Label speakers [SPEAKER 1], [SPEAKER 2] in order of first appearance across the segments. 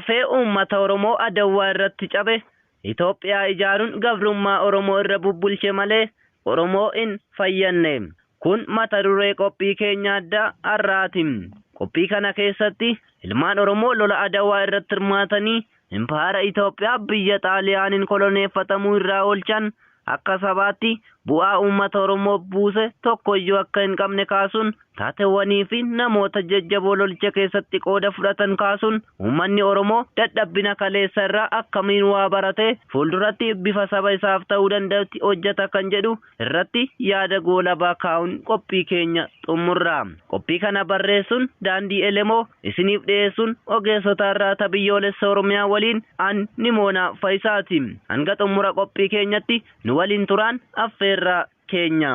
[SPEAKER 1] Lafee uummata Oromoo Adawwaa irratti cabe Itoophiyaa ijaaruun gabrummaa Oromoo irra bubbulche malee Oromoo hin fayyanne. Kun mata duree qophii keenya addaa har'aati. Qophii kana keessatti ilmaan Oromoo lola Adawaa irratti hirmaatanii Impaayera Itoophiyaa biyya Xaaliyaaniin koloneeffatamuu irraa oolchan akka sabaatti bu'aa uummata Oromoof buuse tokkoyyuu akka hin qabne kaasuun taatewwanii fi namoota jajjaboo lolicha keessatti qooda fudhatan kaasuun uummanni Oromoo dadhabbina kaleessa irraa akkamiin waa baratee fuulduratti bifa saba isaaf ta'uu danda'utti hojjeta kan jedhu irratti yaada goolabaa kaa'uun qophii keenya xumurra. Qophii kana barreessuun Daandii Elemoo isiniif dhiyeessuun ogeessota Arraata Biyyoolessa Oromiyaa waliin an Nimoonaa Fayisaati. Hanga xumura qophii keenyatti nu waliin turaan affeerraa keenya.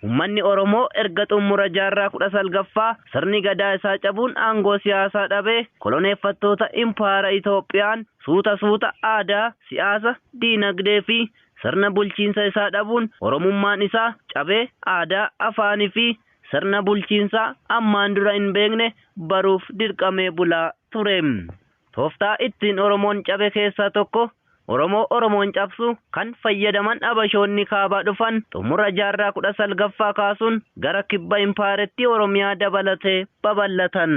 [SPEAKER 1] Uummanni Oromoo erga xumura jaarraa 19ffaa sirni gadaa isaa cabuun aangoo siyaasaa dhabee koloneeffattoota impaayera Itoophiyaan suuta suuta aadaa, siyaasa, diinagdee fi sirna bulchiinsa isaa dhabuun Oromummaan isaa cabee aadaa, afaanii fi sirna bulchiinsaa ammaan dura hin beekne baruuf dirqamee bulaa ture. Tooftaa ittiin Oromoon cabe keessaa tokko Oromoo Oromoon cabsuu kan fayyadaman Abashoonni kaabaa dhufan xumura jaarraa 19ffaa kaasuun gara kibba impaayerettii Oromiyaa dabalatee babal'atan.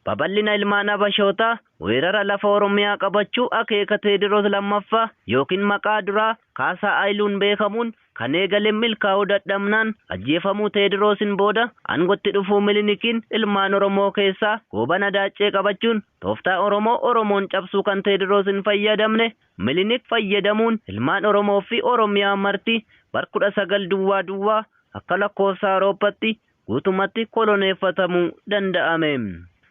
[SPEAKER 1] Babal'ina ilmaan Abashootaa weerara lafa Oromiyaa qabachuu akeeka Teediroos lammaffaa yookiin maqaa duraa Kaasaa Ayiluun beekamuun kan eegale milkaa'uu dadhabnaan ajjeefamuu Teediroosiin booda aangotti dhufuu Milinikiin ilmaan Oromoo keessaa Goobana Daaccee qabachuun tooftaa Oromoo Oromoon cabsuu kan Teediroos hin fayyadamne Milinik fayyadamuun ilmaan Oromoo fi Oromiyaa marti bar 19 duwwaa duwwaa akka lakkoofsa Awurooppatti guutumatti koloneeffatamuu danda'ame.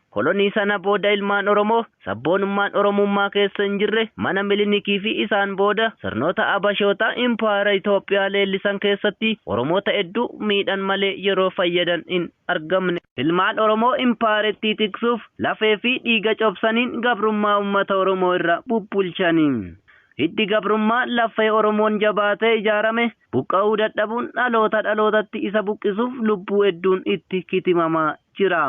[SPEAKER 1] Kolonii sana booda ilmaan Oromoo sabboonummaan Oromummaa keessa hin jirre mana Milinikii fi isaan booda sirnoota Abashootaa impaayera Itoophiyaa leellisan keessatti Oromoota hedduu miidhan malee yeroo fayyadan hin argamne. Ilmaan Oromoo impaayerettii tiksuuf lafee fi dhiiga cobsaniin gabrummaa uummata Oromoo irra bubbulchani. Hiddi gabrummaa lafee Oromoon jabaatee ijaarame buqqa'uu dadhabuun dhaloota dhalootatti isa buqqisuuf lubbuu hedduun itti kitimamaa jira.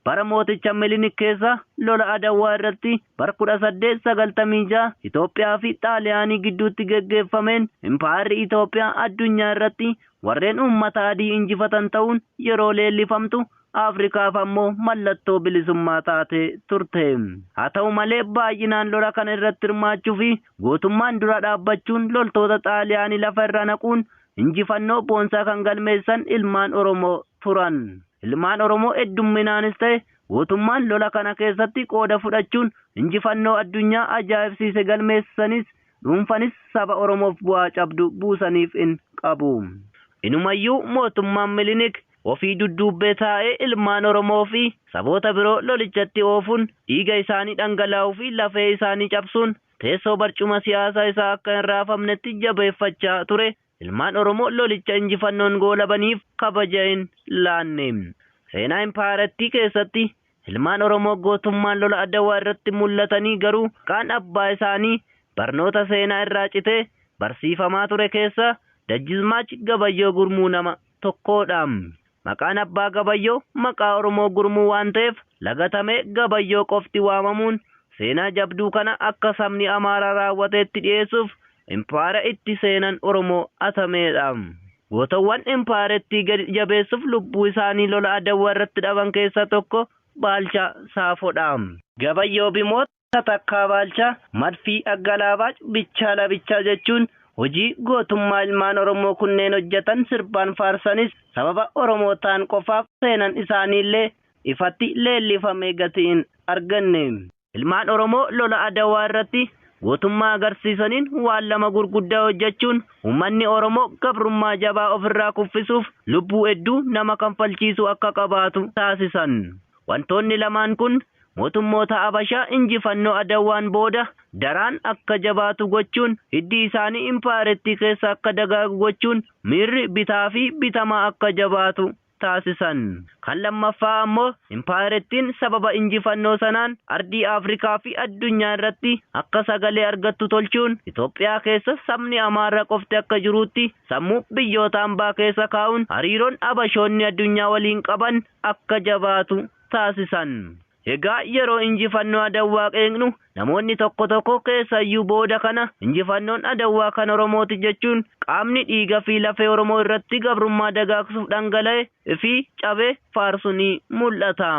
[SPEAKER 1] Bara mooticha Milinik keessa lola Adawwaa irratti bar 1896 Itoophiyaa fi Xaaliyaanii gidduutti geggeeffameen impaayerri Itoophiyaa addunyaa irratti warreen uummata adii injifatan ta'uun yeroo leellifamtu Afrikaaf ammoo mallattoo bilisummaa taatee turte. Haa ta'u malee baay'inaan lola kana irratti hirmaachuu fi gootummaan dura dhaabbachuun loltoota Xaaliyaanii lafa irra naquun injifannoo boonsaa kan galmeessan ilmaan Oromoo turan. Ilmaan Oromoo heddumminaanis ta'e gootummaan lola kana keessatti qooda fudhachuun injifannoo addunyaa ajaa'ibsiise galmeessanis dhuunfanis saba Oromoof bu'aa cabdu buusaniif hin qabu. Inumayyuu mootummaan Milinik ofii dudduubbee taa'ee ilmaan Oromoo fi saboota biroo lolichatti oofuun dhiiga isaanii dhangalaa'uu fi lafee isaanii cabsuun teessoo barcuma siyaasaa isaa akka hin raafamnetti jabeeffachaa ture. Ilmaan Oromoo lolicha injifannoon goolabaniif kabaja hin laanne. Seenaa impaayerattii keessatti ilmaan Oromoo gootummaan lola Adawaa irratti mul'atanii garuu maqaan abbaa isaanii barnoota seenaa irraa citee barsiifamaa ture keessaa Dajjizmaach Gabayyoo Gurmuu nama tokkoodha. Maqaan abbaa Gabayyoo maqaa Oromoo Gurmuu waan ta'eef lagatamee Gabayyoo qofti waamamuun seenaa jabduu kana akka sabni Amaaraa raawwateetti dhiyeessuuf impaayera itti seenan Oromoo atameedha. Gootowwan impaayerettii gadi jabeessuuf lubbuu isaanii lola Adawwaa irratti dhaban keessaa tokko Baalchaa Saafoodha. Gabayyoo Bimoot Takkaa Baalchaa Madfii Aggalaabaaj Bichaa Labichaa jechuun hojii gootummaa ilmaan Oromoo kunneen hojjetan sirbaan faarsanis sababa Oromoo ta'an qofaaf seenan isaaniillee ifatti leellifamee gatii hin arganne. Ilmaan Oromoo lola Adawaa irratti gootummaa agarsiisaniin waan lama gurguddaa hojjechuun uummanni Oromoo gabrummaa jabaa ofirraa kuffisuuf lubbuu hedduu nama kanfalchiisu akka qabaatu taasisan. Wantoonni lamaan kun mootummoota Abashaa injifannoo Adawaan booda daraan akka jabaatu gochuun hiddi isaanii impaayerettii keessa akka dagaagu gochuun miirri bitaa fi bitamaa akka jabaatu taasisan. Kan lammaffaa ammoo impaayerettiin sababa injifannoo sanaan ardii Afrikaa fi addunyaa irratti akka sagalee argattu tolchuun Itoophiyaa keessa sabni Amaaraa qofti akka jiruutti sammuu biyyoota hambaa keessa kaa'uun hariiroon Abashoonni addunyaa waliin qaban akka jabaatu taasisan. Egaa yeroo injifannoo Adawwaa qeeqnu namoonni tokko tokko keessayyuu booda kana injifannoon Adawwaa kan Oromooti jechuun qaamni dhiiga fi lafee Oromoo irratti gabrummaa dagaagsuuf dhangala'e fi cabe faarsu ni mul'ata.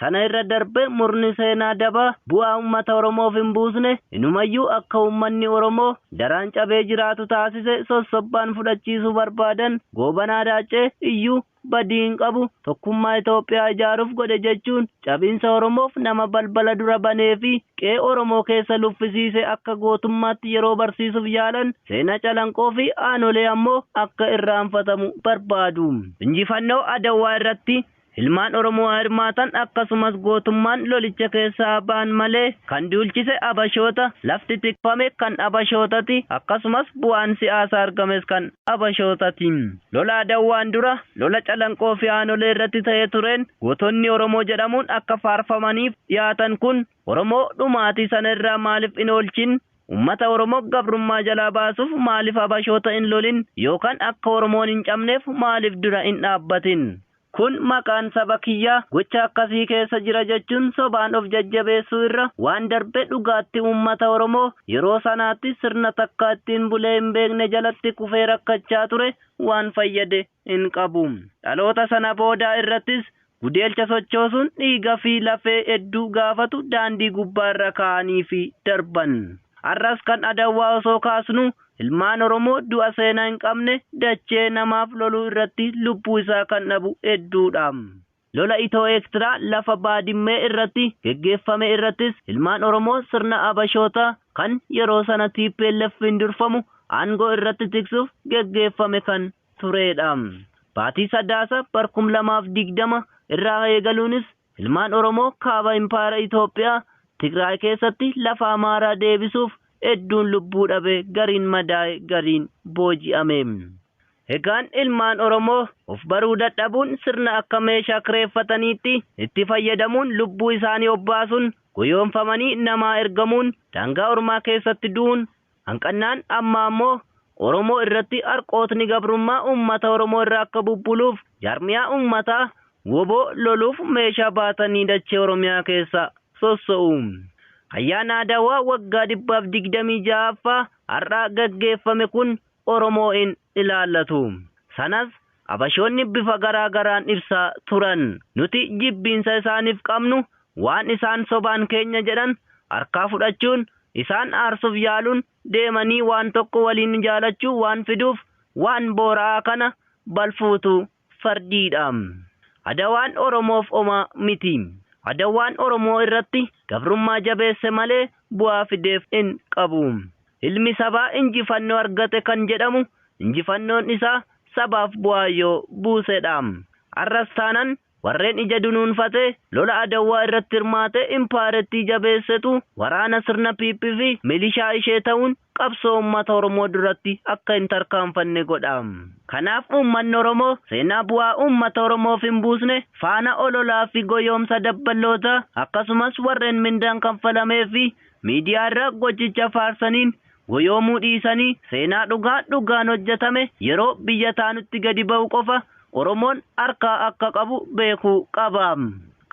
[SPEAKER 1] Sana irra darbe murni seenaa dabaa bu'aa uummata Oromoof hin buusne, inumayyuu akka uummanni Oromoo daraan cabee jiraatu taasise sossobbaan fudhachiisuu barbaadan Goobanaa Daaccee iyyuu badii hin qabu, tokkummaa Itoophiyaa ijaaruuf godhe jechuun cabiinsa Oromoof nama balbala dura banee fi qe'ee Oromoo keessa luffisiise akka gootummaatti yeroo barsiisuuf yaalan seenaa Calanqoo fi Aanolee ammoo akka irraanfatamu barbaadu. Injifannoo Adawaa irratti ilmaan Oromoo hirmaatan akkasumas gootummaan lolicha keessaa ba'an malee kan duulchise Abashoota, lafti tikfame kan Abashootati, akkasumas bu'aan siyaasaa argames kan Abashootati. Lola Adawwaan dura lola Calanqoo fi Aanolee irratti ta'ee tureen gootonni Oromoo jedhamuun akka faarfamaniif dhiyaatan kun Oromoo dhumaatii sana irraa maaliif hin oolchin? Uummata Oromoo gabrummaa jalaa baasuuf maaliif Abashoota hin lolin? Yookaan akka Oromoon hin cabneef maaliif dura hin dhaabbatin? Kun maqaan saba kiyyaa gocha akkasii keessa jira jechuun sobaan of jajjabeessuu irra waan darbe dhugaatti uummata Oromoo yeroo sanaatti sirna takka ittiin bulee hin beekne jalatti kufee rakkachaa ture waan fayyade hin qabu. Dhaloota sana boodaa irrattis gudeelcha sochoosuun dhiiga fi lafee hedduu gaafatu daandii gubbaarra kaa'anii fi darban. Har'as kan Adawwaa osoo kaasnu ilmaan Oromoo du'a seenaa hin qabne dachee namaaf loluu irratti lubbuu isaa kan dhabu hedduudha. Lola Itoo Eertiraa lafa Baadimmee irratti geggeeffame irrattis ilmaan Oromoo sirna Abashootaa kan yeroo sana TPLF'n durfamu aangoo irratti tiksuuf geggeeffame kan turedha. Baatii Sadaasa bar 2020 irraa eegaluunis ilmaan Oromoo kaaba impaayera Itoophiyaa Tigraay keessatti lafa Amaaraa deebisuuf hedduun lubbuu dhabe, gariin madaa'e, gariin booji'ame. Egaan ilmaan Oromoo of baruu dadhabuun sirna akka meeshaa kireeffataniitti itti fayyadamuun lubbuu isaanii obbaasuun goyoomfamanii namaa ergamuun daangaa ormaa keessatti du'uun hanqannaan amma ammoo Oromoo irratti harqootni gabrummaa uummata Oromoo irra akka bubbuluuf jaarmiyaa uummataa woboo loluuf meeshaa baatanii dachee Oromiyaa keessa sosso'u. Ayyaana Adawaa waggaa 126ffaa har'a gaggeeffame kun Oromoo hin ilaallatu. Sanas Abashoonni bifa garaa garaan ibsaa turan. Nuti jibbiinsa isaaniif qabnu waan isaan sobaan keenya jedhan harkaa fudhachuun isaan aarsuuf yaaluun deemanii waan tokko waliin jaalachuu waan fiduuf waan boora'aa kana balfuutu fardiidha. Adawaan Oromoof homaa miti. Adawaan Oromoo irratti gabrummaa jabeesse malee bu'aa fideef hin qabu. Ilmi sabaa injifannoo argate kan jedhamu injifannoon isaa sabaaf bu'aa yoo buusedha. Har'as taanan warreen ija dunuunfate lola Adawwaa irratti hirmaate impaarettii jabeessetu waraana sirna PP fi milishaa ishee ta'uun qabsoo uummata Oromoo duratti akka hin tarkaanfanne godha. Kanaaf uummanni Oromoo seenaa bu'aa uummata Oromoof hin buusne faana ololaa fi goyoomsa dabballoota akkasumas warreen mindaan kanfalamee fi miidiyaa irra gochicha faarsaniin goyoomuu dhiisanii seenaa dhugaa dhugaan hojjetame yeroo biyya taanutti gadi ba'u qofa Oromoon harkaa akka qabu beekuu qaba.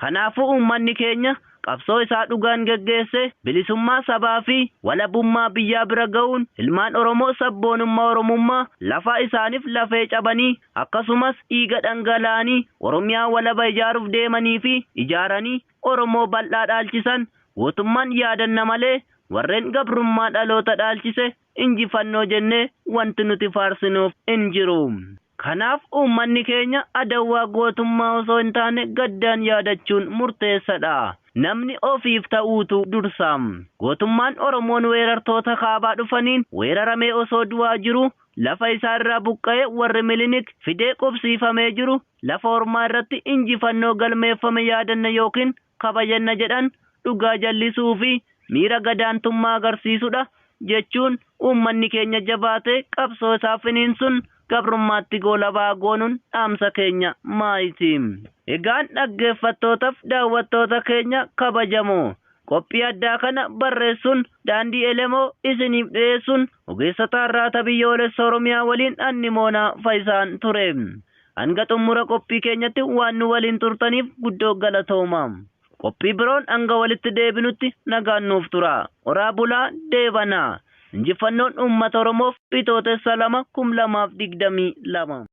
[SPEAKER 1] Kanaafuu uummanni keenya qabsoo isaa dhugaan geggeesse bilisummaa sabaa fi walabummaa biyyaa bira ga'uun ilmaan Oromoo sabboonummaa Oromummaa lafa isaaniif lafee cabanii akkasumas dhiiga dhangala'anii Oromiyaa walaba ijaaruuf deemanii fi ijaaranii Oromoo bal'aa dhaalchisan gootummaan yaadanna malee warreen gabrummaa dhaloota dhaalchise injifannoo jennee wanti nuti faarsinuuf hin jiru. Kanaaf uummanni keenya Adawwaa gootummaa osoo hin taane gaddaan yaadachuun murteessadha. Namni ofiif ta'uutu dursa. Gootummaan Oromoon weerartoota kaabaa dhufaniin weeraramee osoo du'aa jiru lafa isaa irraa buqqa'ee warri Milinik fidee qubsiifamee jiru lafa ormaa irratti injifannoo galmeeffame yaadanna yookiin kabajanna jedhan dhugaa jallisuu fi miira gadaantummaa agarsiisudha jechuun uummanni keenya jabaatee qabsoo isaa finiinsuun gabrummaatti goolabaa goonuun dhaamsa keenya maayiti. Egaan dhaggeeffattootaaf daawwattoota keenya kabajamoo qophii addaa kana barreessuun daandii elemoo isiniif dhiyeessuun ogeessota har'aata biyyoolessa Oromiyaa waliin anni Moonaa Faayisaan ture. Hanga xumura qophii keenyatti waan nu waliin turtaniif guddoo galatooma. Qophii biroon hanga walitti deebinutti nagaan nuuf tura. Horaa bulaa deebanaa. Injifannoon uummata Oromoof Bitootessa 2, 2022.